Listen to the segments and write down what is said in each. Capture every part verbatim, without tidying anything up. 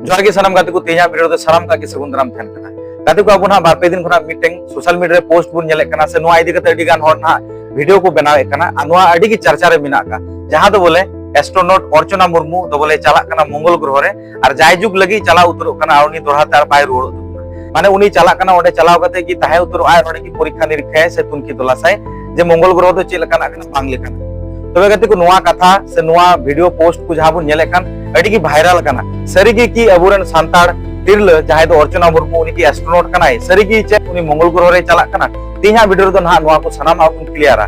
ᱡᱚᱦᱟᱨ ᱜᱮ ᱥᱟᱱᱟᱢ ᱜᱟᱛᱮ ᱠᱚ, ᱛᱮᱦᱮᱧᱟᱜ ᱵᱷᱤᱰᱤᱭᱳ ᱨᱮᱫᱚ ᱥᱟᱱᱟᱢ ᱠᱚᱣᱟᱜ ᱜᱮ ᱥᱟᱹᱜᱩᱱ ᱫᱟᱨᱟᱢ ᱛᱟᱦᱮᱱ ᱠᱟᱱᱟ᱾ ᱜᱟᱛᱮ ᱠᱚ, ᱟᱵᱚ ᱱᱟᱦᱟᱜ ᱵᱟᱨ ᱯᱮ ᱫᱤᱱ ᱠᱷᱚᱱᱟᱜ ᱢᱤᱫᱴᱮᱱ ᱥᱳᱥᱟᱞ ᱢᱤᱰᱤᱭᱟ ᱨᱮ ᱯᱳᱥᱴ ᱵᱚᱱ ᱧᱮᱞᱮᱫ ᱠᱟᱱᱟ, ᱥᱮ ᱱᱚᱣᱟ ᱤᱫᱤ ᱠᱟᱛᱮ ᱟᱹᱰᱤ ᱜᱟᱱ ᱦᱚᱲ ᱱᱟᱦᱟᱜ ᱵᱷᱤᱰᱤᱭᱳ ᱠᱚ ᱵᱮᱱᱟᱣᱮᱫ ᱠᱟᱱᱟ, ᱟᱨ ᱱᱚᱣᱟ ᱟᱹᱰᱤ ᱜᱮ ᱪᱟᱨᱪᱟ ᱨᱮ ᱢᱮᱱᱟᱜ ᱟᱠᱟᱫ, ᱡᱟᱦᱟᱸ ᱫᱚ ᱵᱚᱞᱮ ᱮᱥᱴᱨᱳᱱᱚᱴ ᱚᱨᱪᱚᱱᱟ ᱢᱩᱨᱢᱩ ᱫᱚ ᱵᱚᱞᱮ ᱪᱟᱞᱟᱜ ᱠᱟᱱᱟ ᱢᱚᱝᱜᱚᱞ ᱜᱨᱚᱦᱚ ᱨᱮ, ᱟᱨ ᱡᱟᱭᱡᱩᱜᱽ ᱞᱟᱹᱜᱤᱫ ᱪᱟᱞᱟᱣ ᱩᱛᱟᱹᱨᱚᱜ ᱠᱟᱱᱟ, ᱟᱨ ᱩᱱᱤ ᱫᱚᱲᱦᱟ ᱛᱮ ᱟᱨ ᱵᱟᱭ ᱨᱩᱣᱟᱹᱲᱚᱜ ᱛᱟᱵᱚᱱᱟ᱾ ᱢᱟᱱᱮ ᱩᱱᱤ ᱪᱟᱞᱟᱜ ᱠᱟᱱᱟ, ᱚᱸᱰᱮ ᱪᱟᱞᱟᱣ ᱠᱟᱛᱮ ᱜᱮ ᱛᱟᱦᱮᱸ ᱩᱛᱟᱹᱨᱚᱜ ᱟᱭ, ᱚᱸᱰᱮ ᱜᱮ ᱯᱚᱨᱤᱠᱠᱷᱟ ᱱᱤᱨᱤᱠᱠᱷᱟᱭ ᱥᱮ ᱛᱩᱱᱠᱷᱤ ᱛᱚᱞᱟᱥᱟᱭ ᱡᱮ ᱢᱚᱝᱜᱚᱞ ᱜᱨᱚᱦᱚ ᱫᱚ ᱪᱮᱫ ᱞᱮᱠᱟᱱᱟᱜ ᱠᱟᱱᱟ, ᱵᱟᱝ ᱞᱮᱠᱟᱱᱟᱜ᱾ ᱛᱚᱵᱮ ᱜᱟᱛᱮ ᱠᱚ, ᱱᱚᱣᱟ ᱠᱟᱛᱷᱟ ᱥᱮ ᱱᱚᱣᱟ ᱵᱷᱤᱰᱤᱭᱳ ᱯᱳᱥᱴ ᱠᱚ ᱡᱟᱦᱟᱸ ᱵᱚᱱ ᱧᱮᱞᱮᱫ ᱠᱟᱱ, ᱟᱹᱰᱤ ᱜᱮ ᱵᱷᱟᱭᱨᱟᱞ ᱟᱠᱟᱱᱟ᱾ ᱥᱟᱹᱨᱤ ᱜᱮ ᱠᱤ ᱟᱵᱚᱨᱮᱱ ᱥᱟᱱᱛᱟᱲ ᱛᱤᱨᱞᱟᱹ ᱡᱟᱦᱟᱸᱭ ᱫᱚ ᱚᱨᱪᱚᱱᱟ ᱢᱩᱨᱢᱩ, ᱩᱱᱤ ᱠᱤ ᱮᱥᱴᱨᱳᱱᱚᱴ ᱠᱟᱱᱟᱭ? ᱥᱟᱹᱨᱤ ᱜᱮ ᱪᱮᱫ ᱩᱱᱤ ᱢᱚᱝᱜᱚᱞ ᱜᱨᱚᱦᱚ ᱨᱮᱭ ᱪᱟᱞᱟᱜ ᱠᱟᱱᱟ? ᱛᱮᱦᱮᱧᱟᱜ ᱵᱷᱤᱰᱤᱭᱳ ᱨᱮᱫᱚ ᱱᱟᱦᱟᱜ ᱱᱚᱣᱟ ᱠᱚ ᱥᱟᱱᱟᱢᱟᱜ ᱵᱚᱱ ᱠᱞᱤᱭᱟᱨᱟ᱾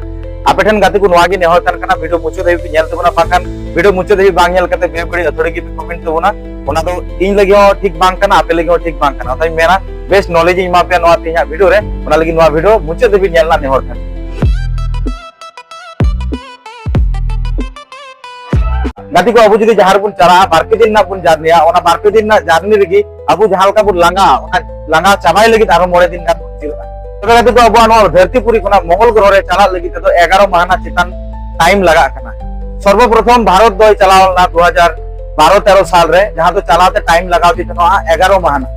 ᱟᱯᱮ ᱴᱷᱮᱱ ᱜᱟᱛᱮ ᱠᱚ ᱱᱚᱣᱟ ᱜᱮ ᱱᱮᱦᱚᱨ ᱛᱟᱦᱮᱱ ᱠᱟᱱᱟ, ᱵᱷᱤᱰᱤᱭᱳ ᱢᱩᱪᱟᱹᱫ ᱫᱷᱟᱹᱵᱤᱡ ᱯᱮ ᱧᱮᱞ ᱛᱟᱵᱚᱱᱟ, ᱵᱟᱝᱠᱷᱟᱱ ᱵᱷᱤᱰᱤᱭᱳ ᱢᱩᱪᱟᱹᱫ ᱫᱷᱟᱹᱵᱤᱡ ᱵᱟᱝ ᱧᱮᱞ ᱠᱟᱛᱮ ᱵᱮᱵᱟᱹᱲᱤᱡ ᱟᱹᱛᱷᱟᱹᱲᱤ ᱜᱮ ᱯᱮ ᱠᱚᱢᱮᱱᱴ ᱛᱟᱵᱚᱱᱟ᱾ ᱚᱱᱟ ᱫᱚ ᱤᱧ ᱞᱟᱹᱜᱤᱫ ᱦᱚᱸ ᱴᱷᱤᱠ ᱵᱟᱝ ᱠᱟᱱᱟ, ᱚᱱᱟᱛᱮᱧ ᱢᱮᱱᱟ ᱵᱮᱥ ᱱᱚᱞᱮᱡᱽ ᱤᱧ ᱮᱢᱟ ᱯᱮᱭᱟ ᱱᱚᱣᱟ ᱛᱮᱦᱮᱧᱟᱜ ᱵᱷᱤᱰᱤᱭᱳ ᱨᱮ, ᱚᱱᱟ ᱞᱟᱹᱜᱤᱫ ᱱᱚᱣᱟ ᱵᱷᱤᱰᱤᱭᱳ ᱢᱩᱪᱟᱹᱫ ᱫᱷᱟᱹᱵᱤᱡ ᱧᱮᱞ ᱨᱮᱱᱟᱜ ᱱᱮᱦᱚᱨ ᱛᱟᱦᱮᱱ᱾ ᱜᱟᱛᱮ ᱠᱚ, ᱟᱵᱚ ᱡᱩᱫᱤ ᱡᱟᱦᱟᱸ ᱨᱮᱵᱚᱱ ᱪᱟᱞᱟᱜᱼᱟ, ᱵᱟᱨ ᱯᱮ ᱫᱤᱱ ᱨᱮᱱᱟᱜ ᱵᱚᱱ ᱡᱟᱨᱱᱤᱭᱟ, ᱚᱱᱟ ᱵᱟᱨ ᱯᱮ ᱫᱤᱱ ᱨᱮᱱᱟᱜ ᱡᱟᱨᱱᱤ ᱨᱮᱜᱮ ᱟᱵᱚ ᱡᱟᱦᱟᱸ ᱞᱮᱠᱟ ᱵᱚᱱ ᱞᱟᱸᱜᱟ, ᱚᱱᱟ ᱞᱟᱸᱜᱟ ᱪᱟᱵᱟᱭ ᱞᱟᱹᱜᱤᱫ ᱟᱨᱦᱚᱸ ᱢᱚᱬᱮ ᱫᱤᱱ ᱜᱟᱱ ᱵᱚᱱ ᱡᱤᱨᱟᱹᱜᱼᱟ᱾ ᱛᱚᱵᱮ ᱜᱟᱛᱮ ᱠᱚ, ᱟᱵᱚᱣᱟᱜ ᱱᱚᱣᱟ ᱫᱷᱟᱹᱨᱛᱤ ᱯᱩᱨᱤ ᱠᱷᱚᱱᱟᱜ ᱢᱚᱝᱜᱚᱞ ᱜᱨᱚᱦᱚ ᱨᱮ ᱪᱟᱞᱟᱜ ᱞᱟᱹᱜᱤᱫ ᱛᱮᱫᱚ ᱮᱜᱟᱨᱚ ᱢᱟᱦᱱᱟ ᱪᱮᱛᱟᱱ ᱴᱟᱭᱤᱢ ᱞᱟᱜᱟᱜ ᱠᱟᱱᱟ᱾ ᱥᱚᱨᱵᱚᱯᱨᱚᱛᱷᱚᱢ ᱵᱷᱟᱨᱚᱛ ᱫᱚᱭ ᱪᱟᱞᱟᱣ ᱞᱮᱱᱟ ᱫᱩ ᱦᱟᱡᱟᱨ ᱵᱟᱨᱚ ᱛᱮᱨᱚ ᱥᱟᱞ ᱨᱮ, ᱡᱟᱦᱟᱸ ᱫᱚ ᱪᱟᱞᱟᱣ ᱛᱮ ᱴᱟᱭᱤᱢ ᱞᱟᱜᱟᱣ ᱤᱫᱤ ᱛᱟᱦᱮᱱᱟ ᱮᱜᱟᱨᱚ ᱢᱟᱦᱱᱟ᱾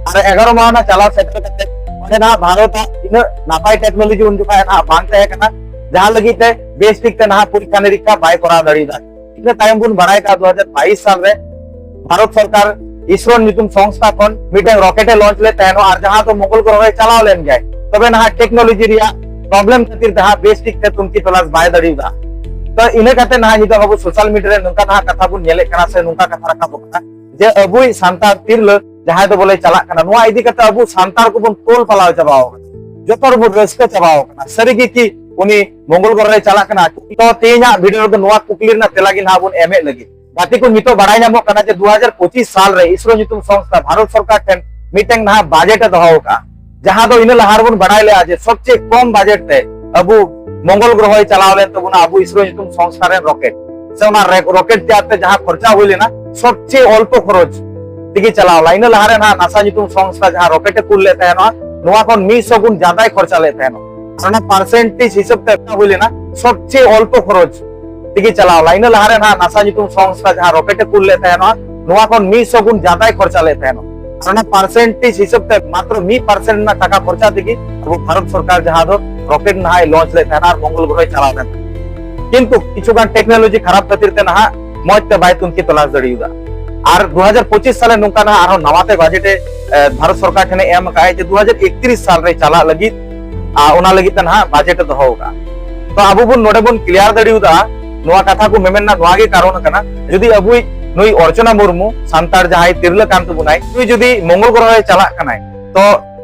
ᱟᱨ ᱮᱜᱟᱨᱚ ᱢᱟᱦᱱᱟ ᱪᱟᱞᱟᱣ ᱥᱮᱴᱮᱨ ᱠᱟᱛᱮ ᱚᱸᱰᱮ ᱱᱟᱦᱟᱜ ᱵᱷᱟᱨᱚᱛ ᱟᱜ ᱤᱱᱟᱹᱜ ᱱᱟᱯᱟᱭ ᱴᱮᱠᱱᱳᱞᱚᱡᱤ ᱩᱱ ᱡᱚᱠᱷᱟᱡ ᱱᱟᱦᱟᱜ ᱵᱟᱝ ᱛᱟᱦᱮᱸ ᱠᱟᱱᱟ, ᱡᱟᱦᱟᱸ ᱞᱟᱹᱜᱤᱫ ᱛᱮ ᱵᱮᱥ ᱴᱷᱤᱠ ᱛᱮ ᱱᱟᱦᱟᱜ ᱯᱚᱨᱤᱠᱠᱷᱟ ᱱᱤᱨᱤᱠᱠᱷᱟ ᱵᱟᱭ ᱠᱚᱨᱟᱣ ᱫᱟᱲᱮᱭᱟᱫᱟ᱾ ᱤᱱᱟᱹ ᱛᱟᱭᱚᱢ ᱵᱚᱱ ᱵᱟᱲᱟᱭ ᱠᱟᱜᱼᱟ, ᱫᱩ ᱦᱟᱡᱟᱨ ᱵᱟᱭᱤᱥ ᱥᱟᱞ ᱨᱮ ᱵᱷᱟᱨᱚᱛ ᱥᱚᱨᱠᱟᱨ ᱤᱥᱨᱳ ᱧᱩᱛᱩᱢ ᱥᱚᱝᱥᱛᱷᱟ ᱠᱷᱚᱱ ᱢᱤᱫᱴᱮᱱ ᱨᱚᱠᱮᱴ ᱮ ᱞᱚᱧᱪ ᱞᱮᱫ ᱛᱟᱦᱮᱱᱚᱜ, ᱟᱨ ᱡᱟᱦᱟᱸ ᱫᱚ ᱢᱚᱝᱜᱚᱞ ᱜᱨᱚᱦᱚᱭ ᱪᱟᱞᱟᱣ ᱞᱮᱱ ᱜᱮᱭᱟᱭ᱾ ᱛᱚᱵᱮ ᱱᱟᱦᱟᱜ ᱴᱮᱠᱱᱳᱞᱚᱡᱤ ᱨᱮᱭᱟᱜ ᱯᱨᱚᱵᱞᱮᱢ ᱠᱷᱟᱹᱛᱤᱨ ᱛᱮ ᱦᱟᱸᱜ ᱵᱮᱥ ᱴᱷᱤᱠ ᱛᱮ ᱛᱩᱱᱠᱷᱤ ᱛᱚᱞᱟᱥ ᱵᱟᱭ ᱫᱟᱲᱮᱭᱟᱫᱟ᱾ ᱛᱚ ᱤᱱᱟᱹ ᱠᱟᱛᱮ ᱱᱟᱦᱟᱜ ᱱᱤᱛᱚᱜ ᱟᱵᱚ ᱥᱳᱥᱟᱞ ᱢᱤᱰᱤᱭᱟ ᱨᱮ ᱱᱚᱝᱠᱟ ᱱᱟᱦᱟᱜ ᱠᱟᱛᱷᱟ ᱵᱚᱱ ᱧᱮᱞᱮᱫ ᱠᱟᱱᱟ ᱥᱮ ᱱᱚᱝᱠᱟ ᱠᱟᱛᱷᱟ ᱨᱟᱠᱟᱵᱚᱜ ᱠᱟᱱᱟ ᱡᱮ ᱟᱵᱚᱭᱤᱡ ᱥᱟᱱᱛᱟᱲ ᱛᱤᱨᱞᱟᱹ ᱡᱟᱦᱟᱸᱭ ᱫᱚ ᱵᱚᱞᱮ ᱪᱟᱞᱟᱜ ᱠᱟᱱᱟ, ᱱᱚᱣᱟ ᱤᱫᱤ ᱠᱟᱛᱮ ᱟᱵᱚ ᱥᱟᱱᱛᱟᱲ ᱠᱚᱵᱚᱱ ᱛᱚᱞ ᱯᱟᱞᱟᱣ ᱪᱟᱵᱟᱣ ᱠᱟᱱᱟ᱾ ᱡᱚᱛᱚ ᱦᱚᱲ ᱵᱚᱱ ᱨᱟᱹᱥᱠᱟᱹ ᱪᱟᱵᱟᱣ ᱠᱟᱱᱟ᱾ ᱥᱟᱹᱨᱤ ᱜᱮ ᱠᱤ ᱩᱱᱤ ᱢᱚᱝᱜᱚᱞ ᱜᱨᱚᱦᱚ ᱨᱮ ᱪᱟᱞᱟᱜ ᱠᱟᱱᱟ? ᱛᱚ ᱛᱮᱦᱮᱧᱟᱜ ᱵᱷᱤᱰᱤᱭᱳ ᱨᱮᱫᱚ ᱱᱚᱣᱟ ᱠᱩᱠᱞᱤ ᱨᱮᱱᱟᱜ ᱛᱮᱞᱟ ᱜᱮ ᱱᱟᱦᱟᱜ ᱵᱚᱱ ᱮᱢᱮᱫ ᱞᱟᱹᱜᱤᱫ᱾ ᱜᱟᱛᱮ ᱠᱚ, ᱱᱤᱛᱚᱜ ᱵᱟᱲᱟᱭ ᱧᱟᱢᱚᱜ ᱠᱟᱱᱟ ᱡᱮ ᱫᱩ ᱦᱟᱡᱟᱨ ᱯᱚᱸᱪᱤᱥ ᱥᱟᱞ ᱨᱮ ᱤᱥᱨᱳ ᱧᱩᱛᱩᱢ ᱥᱚᱝᱥᱛᱷᱟ ᱵᱷᱟᱨᱚᱛ ᱥᱚᱨᱠᱟᱨ ᱴᱷᱮᱱ ᱢᱤᱫᱴᱮᱱ ᱱᱟᱦᱟᱜ ᱵᱟᱡᱮᱴ ᱮ ᱫᱚᱦᱚ ᱟᱠᱟᱫᱼᱟ, ᱡᱟᱦᱟᱸ ᱫᱚ ᱤᱱᱟᱹ ᱞᱟᱦᱟ ᱨᱮᱵᱚᱱ ᱵᱟᱲᱟᱭ ᱞᱮᱜᱼᱟ ᱡᱮ ᱥᱚᱵᱪᱮᱭᱮ ᱠᱚᱢ ᱵᱟᱡᱮᱴ ᱛᱮ ᱟᱵᱚ ᱢᱚᱝᱜᱚᱞ ᱜᱨᱚᱦᱚᱭ ᱪᱟᱞᱟᱣ ᱞᱮᱱ ᱛᱟᱵᱚᱱᱟ ᱟᱵᱚ ᱤᱥᱨᱳ ᱧᱩᱛᱩᱢ ᱥᱚᱝᱥᱛᱷᱟ ᱨᱮᱱ ᱨᱚᱠᱮᱴ, ᱥᱮ ᱚᱱᱟ ᱨᱮ-, ᱨᱚᱠᱮᱴ ᱛᱮᱭᱟᱨ ᱛᱮ ᱡᱟᱦᱟᱸ ᱠᱷᱚᱨᱪᱟ ᱦᱩᱭ ᱞᱮᱱᱟ, ᱥᱚᱵᱪᱮᱭᱮ ᱚᱞᱯᱚ ᱠᱷᱚᱨᱚᱪ ᱛᱮᱜᱮ ᱪᱟᱞᱟᱣ ᱞᱮᱱᱟ᱾ ᱤᱱᱟᱹ ᱞᱟᱦᱟ ᱨᱮ ᱱᱟᱦᱟᱜ ᱱᱟᱥᱟ ᱧᱩᱛᱩᱢ ᱥᱚᱝᱥᱛᱷᱟ ᱡᱟᱦᱟᱸ ᱨᱚᱠᱮᱴ ᱮ ᱠᱩᱞ ᱞᱮᱫ ᱛᱟᱦᱮᱱᱟ, ᱱᱚᱣᱟ ᱠᱷᱚᱱ ᱢᱤᱫ ᱥᱚ ᱜᱩᱱ ᱡᱟᱫᱟᱭ ᱠᱷᱚᱨᱪᱟ ᱞᱮᱫ ᱛᱟᱦᱮᱱᱟ᱾ ᱟᱨ ᱚᱱᱟ ᱯᱟᱨᱥᱮᱱᱴᱮᱡᱽ ᱦᱤᱥᱟᱹᱵ ᱛᱮ ᱦᱩᱭ ᱞᱮᱱᱟ, ᱥᱚᱵᱪᱮᱭᱮ ᱚᱞᱯᱚ ᱠᱷᱚᱨᱚᱪ ᱛᱮᱜᱮ ᱪᱟᱞᱟᱣ ᱞᱮᱱᱟ᱾ ᱤᱱᱟᱹ ᱞᱟᱦᱟ ᱨᱮ ᱱᱟᱦᱟᱜ ᱱᱟᱥᱟ ᱧᱩᱛᱩᱢ ᱥᱚᱝᱥᱛᱷᱟ ᱡᱟᱦᱟᱸ ᱨᱚᱠᱮᱴ ᱮ ᱠᱩᱞ ᱞᱮᱫ ᱛᱟᱦᱮᱱᱟ, ᱱᱚᱣᱟ ᱠᱷᱚᱱ ᱢᱤᱫ ᱥᱚ ᱜᱩᱱ ᱡᱟᱫᱟᱭ ᱠᱷᱚᱨᱪᱟ ᱞᱮᱫ ᱛᱟᱦᱮᱱᱟ᱾ ᱟᱨ ᱚᱱᱟ ᱯᱟᱨᱥᱮᱱᱴᱮᱡᱽ ᱦᱤᱥᱟᱹᱵ ᱛᱮ ᱢᱟᱛᱨᱚ ᱢᱤᱫ ᱯᱟᱨᱥᱮᱱᱴ ᱨᱮᱱᱟᱜ ᱴᱟᱠᱟ ᱠᱷᱚᱨᱪᱟ ᱛᱮᱜᱮ ᱟᱵᱚ ᱵᱷᱟᱨᱚᱛ ᱥᱚᱨᱠᱟᱨ ᱡᱟᱦᱟᱸ ᱫᱚ ᱨᱚᱠᱮᱴ ᱱᱟᱦᱟᱜ ᱞᱚᱧᱪ ᱞᱮᱫ ᱛᱟᱦᱮᱱᱟ ᱟᱨ ᱢᱚᱝᱜᱚᱞ ᱜᱨᱚᱦᱚᱭ ᱪᱟᱞᱟᱣ ᱞᱮᱱ ᱛᱟᱦᱮᱱᱟ᱾ ᱠᱤᱱᱛᱩ ᱠᱤᱪᱷᱩ ᱜᱟᱱ ᱴᱮᱠᱱᱳᱞᱚᱡᱤ ᱠᱷᱟᱨᱟᱯ ᱠᱷᱟᱹᱛᱤᱨ ᱛᱮ ᱱᱟᱦᱟᱜ ᱢᱚᱸᱡᱽ ᱛᱮ ᱵᱟᱭ ᱛᱩᱱᱠᱷᱤ ᱛᱚᱞᱟᱥ ᱫᱟᱲᱮᱭᱟᱫᱟ᱾ ᱟᱨ ᱫᱩ ᱦᱟᱡᱟᱨ ᱯᱚᱸᱪᱤᱥ ᱥᱟᱞᱮ ᱱᱚᱝᱠᱟ ᱱᱟᱦᱟᱜ ᱟᱨᱦᱚᱸ ᱱᱟᱣᱟ ᱛᱮ ᱵᱟᱡᱮᱴ ᱮ, ᱮ, ᱵᱷᱟᱨᱚᱛ ᱥᱚᱨᱠᱟᱨ ᱴᱷᱮᱱᱮ ᱮᱢ ᱟᱠᱟᱫᱼᱟᱭ ᱡᱮ ᱫᱩ ᱦᱟᱡᱟᱨ ᱮᱠᱛᱨᱤᱥ ᱥᱟᱞ ᱨᱮ ᱪᱟᱞᱟᱜ ᱞᱟᱹᱜᱤᱫ, ᱟ, ᱚᱱᱟ ᱞᱟᱹᱜᱤᱫ ᱛᱮ ᱱᱟᱦᱟᱜ ᱵᱟᱡᱮᱴ ᱮ ᱫᱚᱦᱚ ᱟᱠᱟᱫᱼᱟ᱾ ᱛᱚ ᱟᱵᱚ ᱵᱚᱱ ᱱᱚᱰᱮ ᱵᱚᱱ ᱠᱞᱤᱭᱟᱨ ᱫᱟᱲᱮᱭᱟᱫᱟ, ᱱᱚᱣᱟ ᱠᱟᱛᱷᱟ ᱠᱚ ᱢᱮᱢᱮᱱ ᱨᱮᱱᱟᱜ ᱱᱚᱣᱟ ᱜᱮ ᱠᱟᱨᱚᱱ ᱠᱟᱱᱟ, ᱡᱩᱫᱤ ᱟᱵᱚᱭᱤᱡ ᱱᱩᱭ ᱚᱨᱪᱚᱱᱟ ᱢᱩᱨᱢᱩ ᱥᱟᱱᱛᱟᱲ ᱡᱟᱦᱟᱸᱭ ᱛᱤᱨᱞᱟᱹ ᱠᱟᱱ ᱛᱟᱵᱚᱱᱟᱭ, ᱱᱩᱭ ᱡᱩᱫᱤ ᱢᱚᱝᱜᱚᱞ ᱜᱨᱚᱦᱚᱭ ᱪᱟᱞᱟᱜ ᱠᱟᱱᱟᱭ, ᱛᱚ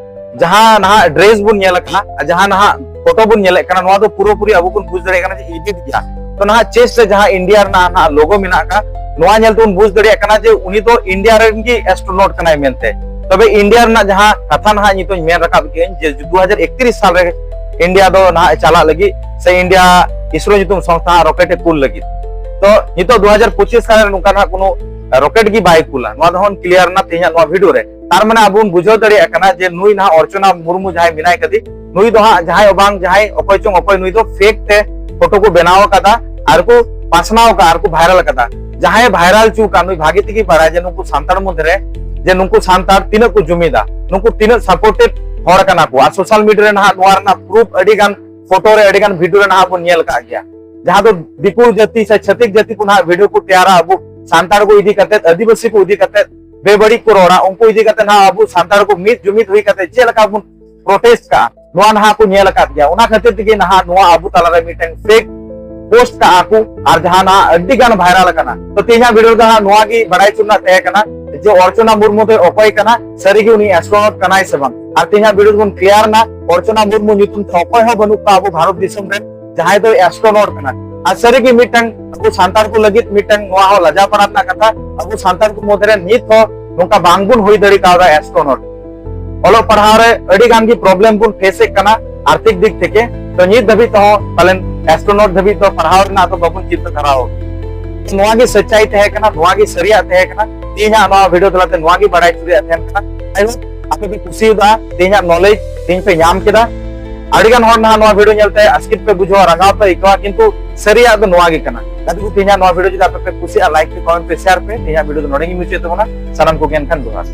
ᱡᱟᱦᱟᱸ ᱱᱟᱦᱟᱜ ᱰᱨᱮᱥ ᱵᱚᱱ ᱧᱮᱞ ᱠᱟᱱᱟ ᱟᱨ ᱡᱟᱦᱟᱸ ᱱᱟᱦᱟᱜ ᱯᱷᱳᱴᱳ ᱵᱚᱱ ᱧᱮᱞᱮᱫ ᱠᱟᱱᱟ, ᱱᱚᱣᱟ ᱫᱚ ᱯᱩᱨᱟᱹᱯᱩᱨᱤ ᱟᱵᱚ ᱵᱚᱱ ᱵᱩᱡᱽ ᱫᱟᱲᱮᱭᱟᱜ ᱠᱟᱱᱟ ᱡᱮ ᱮᱰᱤᱴ ᱜᱮᱭᱟ᱾ ᱛᱚ ᱱᱟᱦᱟᱜ ᱪᱮᱥᱴ ᱨᱮ ᱡᱟᱦᱟᱸ ᱤᱱᱰᱤᱭᱟ ᱨᱮᱱᱟᱜ ᱱᱟᱦᱟᱜ ᱞᱳᱜᱳ ᱢᱮᱱᱟᱜ ᱟᱠᱟᱫ, ᱱᱚᱣᱟ ᱧᱮᱞ ᱛᱮᱵᱚᱱ ᱵᱩᱡᱽ ᱫᱟᱲᱮᱭᱟᱜ ᱠᱟᱱᱟ ᱡᱮ ᱩᱱᱤ ᱫᱚ ᱤᱱᱰᱤᱭᱟ ᱨᱮᱱ ᱜᱮ ᱮᱥᱴᱨᱳᱱᱚᱴ ᱠᱟᱱᱟᱭ ᱢᱮᱱᱛᱮ᱾ ᱛᱚᱵᱮ ᱤᱱᱰᱤᱭᱟ ᱨᱮᱱᱟᱜ ᱡᱟᱦᱟᱸ ᱠᱟᱛᱷᱟ ᱱᱟᱦᱟᱜ ᱱᱤᱛᱚᱜ ᱤᱧ ᱢᱮᱱ ᱨᱟᱠᱟᱵ ᱜᱤᱭᱟᱹᱧ ᱡᱮ ᱫᱩ ᱦᱟᱡᱟᱨ ᱮᱠᱛᱨᱤᱥ ᱥᱟᱞ ᱨᱮ ᱤᱱᱰᱤᱭᱟ ᱫᱚ ᱱᱟᱦᱟᱜ ᱮ ᱪᱟᱞᱟᱜ ᱞᱟᱹᱜᱤᱫ ᱥᱮ ᱤᱱᱰᱤᱭᱟ ᱤᱥᱨᱳ ᱧᱩᱛᱩᱢ ᱥᱚᱝᱥᱛᱷᱟ ᱨᱚᱠᱮᱴ ᱮ ᱠᱩᱞ ᱞᱟᱹᱜᱤᱫ᱾ ᱛᱚ ᱱᱤᱛᱚᱜ ᱫᱩ ᱦᱟᱡᱟᱨ ᱯᱚᱸᱪᱤᱥ ᱥᱟᱞ ᱨᱮ ᱱᱚᱝᱠᱟ ᱱᱟᱦᱟᱜ ᱠᱳᱱᱳ ᱨᱚᱠᱮᱴ ᱜᱮ ᱵᱟᱭ ᱠᱩᱞᱟ᱾ ᱱᱚᱣᱟ ᱫᱚ ᱦᱚᱸ ᱠᱞᱤᱭᱟᱨ ᱮᱱᱟ ᱛᱮᱦᱮᱧᱟᱜ ᱱᱚᱣᱟ ᱵᱷᱤᱰᱤᱭᱳ ᱨᱮ᱾ ᱛᱟᱨ ᱢᱟᱱᱮ ᱟᱵᱚ ᱵᱚᱱ ᱵᱩᱡᱷᱟᱹᱣ ᱫᱟᱲᱮᱭᱟᱜ ᱠᱟᱱᱟ ᱡᱮ ᱱᱩᱭ ᱱᱟᱦᱟᱜ ᱚᱨᱪᱚᱱᱟ ᱢᱩᱨᱢᱩ ᱡᱟᱦᱟᱸᱭ ᱢᱮᱱᱟᱭ ᱠᱟᱫᱮ, ᱱᱩᱭ ᱫᱚ ᱦᱟᱸᱜ ᱡᱟᱦᱟᱸᱭ ᱦᱚᱸ ᱵᱟᱝ, ᱡᱟᱦᱟᱸᱭ ᱚᱠᱚᱭ ᱪᱚᱝ ᱚᱠᱚᱭ, ᱱᱩᱭ ᱫᱚ ᱯᱷᱮᱠ ᱛᱮ ᱯᱷᱳᱴᱳ ᱠᱚ ᱵᱮᱱᱟᱣ ᱟᱠᱟᱫᱟ ᱟᱨ ᱠᱚ ᱯᱟᱥᱱᱟᱣ ᱟᱠᱟᱫᱟ ᱟᱨ ᱠᱚ ᱵᱷᱟᱭᱨᱟᱞ ᱟᱠᱟᱫᱟ᱾ ᱡᱟᱦᱟᱸᱭ ᱵᱷᱟᱭᱨᱟᱞ ᱦᱚᱪᱚ ᱟᱠᱟᱫ ᱱᱩᱭ ᱵᱷᱟᱜᱮ ᱛᱮᱜᱮ ᱵᱟᱲᱟᱭᱟ ᱡᱮ ᱱᱩᱠᱩ ᱥᱟᱱᱛᱟᱲ ᱢᱚᱫᱽᱫᱷᱮ ᱨᱮ ᱡᱮ ᱱᱩᱠᱩ ᱥᱟᱱᱛᱟᱲ ᱛᱤᱱᱟᱹᱜ ᱠᱚ ᱡᱩᱢᱤᱫᱟ, ᱱᱩᱠᱩ ᱛᱤᱱᱟᱹᱜ ᱥᱟᱯᱳᱨᱴᱮᱰ ᱦᱚᱲ ᱠᱟᱱᱟ ᱠᱚ᱾ ᱟᱨ ᱥᱳᱥᱟᱞ ᱢᱤᱰᱤᱭᱟ ᱨᱮ ᱱᱟᱦᱟᱜ ᱱᱚᱣᱟ ᱨᱮᱱᱟᱜ ᱯᱨᱩᱯ ᱟᱹᱰᱤ ᱜᱟᱱ ᱯᱷᱳᱴᱳ ᱨᱮ, ᱟᱹᱰᱤ ᱜᱟᱱ ᱵᱷᱤᱰᱤᱭᱳ ᱨᱮ ᱱᱟᱦᱟᱜ ᱵᱚᱱ ᱧᱮᱞ ᱟᱠᱟᱫ ᱜᱮᱭᱟ, ᱡᱟᱦᱟᱸ ᱫᱚ ᱫᱤᱠᱩ ᱡᱟᱹᱛᱤ ᱥᱮ ᱪᱷᱟᱹᱛᱤᱠ ᱡᱟᱹᱛᱤ ᱠᱚ ᱱᱟᱦᱟᱜ ᱵᱷᱤᱰᱤᱭᱳ ᱠᱚ ᱛᱮᱭᱟᱨᱟ ᱟᱵᱚ ᱥᱟᱱᱛᱟᱲ ᱠᱚ ᱤᱫᱤ ᱠᱟᱛᱮ, ᱟᱹᱫᱤᱵᱟᱹᱥᱤ ᱠᱚ ᱤᱫᱤ ᱠᱟᱛᱮ ᱵᱮᱵᱟᱹᱲᱤᱡ ᱠᱚ ᱨᱚᱲᱟ, ᱩᱱᱠᱩ ᱤᱫᱤ ᱠᱟᱛᱮ ᱱᱟᱦᱟᱜ ᱟᱵᱚ ᱥᱟᱱᱛᱟᱲ ᱠᱚ ᱢᱤᱫ ᱡᱩᱢᱤᱫ ᱦᱩᱭ ᱠᱟᱛᱮ ᱪᱮᱫ ᱞᱮᱠᱟ ᱵᱚᱱ ᱯᱨᱚᱴᱮᱥᱴ ᱠᱟᱜᱼᱟ, ᱱᱚᱣᱟ ᱱᱟᱦᱟᱜ ᱠᱚ ᱧᱮᱞ ᱟᱠᱟᱫ ᱜᱮᱭᱟ᱾ ᱚᱱᱟ ᱠᱷᱟᱹᱛᱤᱨ ᱛᱮᱜᱮ ᱱᱟᱦᱟᱜ ᱱᱚᱣᱟ ᱟᱵᱚ ᱛᱟᱞᱟᱨᱮ ᱢᱤᱫᱴᱟᱝ ᱯᱷᱮᱠ ᱯᱳᱥᱴ ᱠᱟᱜᱼᱟ ᱠᱚ, ᱟᱨ ᱡᱟᱦᱟᱸ ᱱᱟᱦᱟᱜ ᱟᱹᱰᱤ ᱜᱟᱱ ᱵᱷᱟᱭᱨᱟᱞ ᱟᱠᱟᱱᱟ᱾ ᱛᱚ ᱛᱮᱦᱮᱧᱟᱜ ᱵᱷᱤᱰᱤᱭᱳ ᱨᱮᱫᱚ ᱦᱟᱸᱜ ᱱᱚᱣᱟ ᱜᱮ ᱵᱟᱲᱟᱭ ᱦᱚᱪᱚ ᱨᱮᱱᱟᱜ ᱛᱟᱦᱮᱸ ᱠᱟᱱᱟ ᱡᱮ ᱚᱨᱪᱚᱱᱟ ᱢᱩᱨᱢᱩ ᱫᱚᱭ ᱚᱠᱚᱭ ᱠᱟᱱᱟ, ᱥᱟᱹᱨᱤᱜᱮ ᱩᱱᱤ ᱮᱥᱴᱨᱳᱱᱚᱴ ᱠᱟᱱᱟᱭ ᱥᱮ ᱵᱟᱝ᱾ ᱟᱨ ᱛᱮᱦᱮᱧᱟᱜ ᱵᱷᱤᱰᱤᱭᱳ ᱨᱮᱵᱚᱱ ᱠᱞᱤᱭᱟᱨ ᱮᱱᱟ, ᱚᱨᱪᱚᱱᱟ ᱢᱩᱨᱢᱩ ᱧᱩᱛᱩᱢ ᱛᱮ ᱚᱠᱚᱭ ᱦᱚᱸ ᱵᱟᱹᱱᱩᱜ ᱠᱚᱣᱟ ᱟᱵᱚ ᱵᱷᱟᱨᱚᱛ ᱫᱤᱥᱚᱢ ᱨᱮ ᱡᱟᱦᱟᱸᱭ ᱫᱚᱭ ᱮᱥᱴᱨᱳᱱᱚᱴ ᱠᱟᱱᱟ᱾ ᱟᱨ ᱥᱟᱹᱨᱤᱜᱮ ᱢᱤᱫᱴᱟᱝ ᱟᱵᱚ ᱥᱟᱱᱛᱟᱲ ᱠᱚ ᱞᱟᱹᱜᱤᱫ ᱢᱤᱫᱴᱟᱝ ᱱᱚᱣᱟ ᱦᱚᱸ ᱞᱟᱡᱟᱣ ᱯᱟᱲᱟ ᱨᱮᱱᱟᱜ ᱠᱟᱛᱷᱟ, ᱟᱵᱚ ᱥᱟᱱᱛᱟᱲ ᱠᱚ ᱢᱚᱫᱽᱫᱷᱮ ᱨᱮ ᱱᱤᱛ ᱦᱚᱸ ᱱᱚᱝᱠᱟ ᱵᱟᱝᱵᱚᱱ ᱦᱩᱭ ᱫᱟᱲᱮ ᱠᱟᱣᱫᱟ ᱮᱥᱴᱨᱳᱱᱚᱴ᱾ ᱚᱞᱚᱜ ᱯᱟᱲᱦᱟᱣ ᱨᱮ ᱟᱹᱰᱤ ᱜᱟᱱ ᱜᱮ ᱯᱨᱚᱵᱞᱮᱢ ᱵᱚᱱ ᱯᱷᱮᱥ ᱮᱫ ᱠᱟᱱᱟ ᱟᱨᱛᱷᱤᱠ ᱫᱤᱠ ᱛᱷᱮᱠᱮ᱾ ᱛᱚ ᱱᱤᱛ ᱫᱷᱟᱹᱵᱤᱡ ᱛᱮᱦᱚᱸ ᱯᱟᱞᱮᱱ ᱮᱥᱴᱨᱳᱱᱚᱴ ᱫᱷᱟᱹᱵᱤᱡ ᱫᱚ ᱯᱟᱲᱦᱟᱣ ᱨᱮᱱᱟᱜ ᱫᱚ ᱵᱟᱵᱚᱱ ᱪᱤᱱᱛᱟᱹ ᱫᱷᱟᱨᱟ ᱟᱠᱟᱱᱟ᱾ ᱱᱚᱣᱟ ᱜᱮ ᱥᱟᱹᱪᱟᱭ ᱛᱟᱦᱮᱸ ᱠᱟᱱᱟ, ᱱᱚᱣᱟ ᱜᱮ ᱥᱟᱹᱨᱤᱭᱟᱜ ᱛᱟᱦᱮᱸ ᱠᱟᱱᱟ᱾ ᱛᱮᱦᱮᱧᱟᱜ ᱱᱚᱣᱟ ᱵᱷᱤᱰᱤᱭᱳ ᱛᱟᱞᱟᱛᱮ ᱱᱚᱣᱟ ᱜᱮ ᱵᱟᱲᱟᱭ ᱦᱚᱪᱚ ᱨᱮᱭᱟᱜ ᱛᱟᱦᱮᱸ ᱠᱟᱱᱟ᱾ ᱡᱟᱭᱦᱳᱠ, ᱟᱯᱮ ᱯᱮ ᱠᱩᱥᱤᱭᱟᱫᱟ ᱛᱮᱦᱮᱧᱟᱜ ᱱᱚᱞᱮᱡᱽ, ᱛᱮᱦᱮᱧ ᱯᱮ ᱧᱟᱢ ᱠᱮᱫᱟ᱾ ᱟᱹᱰᱤ ᱜᱟᱱ ᱦᱚᱲ ᱱᱟᱦᱟᱜ ᱱᱚᱣᱟ video ᱧᱮᱞᱛᱮ ᱟᱥᱠᱮᱛ ᱯᱮ ᱵᱩᱡᱷᱟᱹᱣᱟ, ᱨᱟᱸᱜᱟᱣ ᱯᱮ ᱟᱹᱭᱠᱟᱹᱣᱟ, ᱠᱤᱱᱛᱩ ᱥᱟᱹᱨᱤᱭᱟᱜ ᱫᱚ ᱱᱚᱣᱟ ᱜᱮ ᱠᱟᱱᱟ᱾ ᱜᱟᱛᱮ ᱠᱚ, ᱛᱮᱦᱮᱧᱟᱜ ᱱᱚᱣᱟ video ᱡᱩᱫᱤ ᱟᱯᱮ ᱯᱮ ᱠᱩᱥᱤᱭᱟᱜᱼᱟ, like ᱯᱮ, comment ᱯᱮ, share ᱯᱮ᱾ ᱛᱮᱦᱮᱧᱟᱜ video ᱫᱚ ᱱᱚᱰᱮ ᱜᱮ ᱢᱩᱪᱟᱹᱫ ᱛᱟᱵᱚᱱᱟ᱾ ᱥᱟᱱᱟᱢ ᱠᱚᱜᱮ ᱮᱱᱠᱷᱟᱱ ᱡᱚᱦᱟᱨ᱾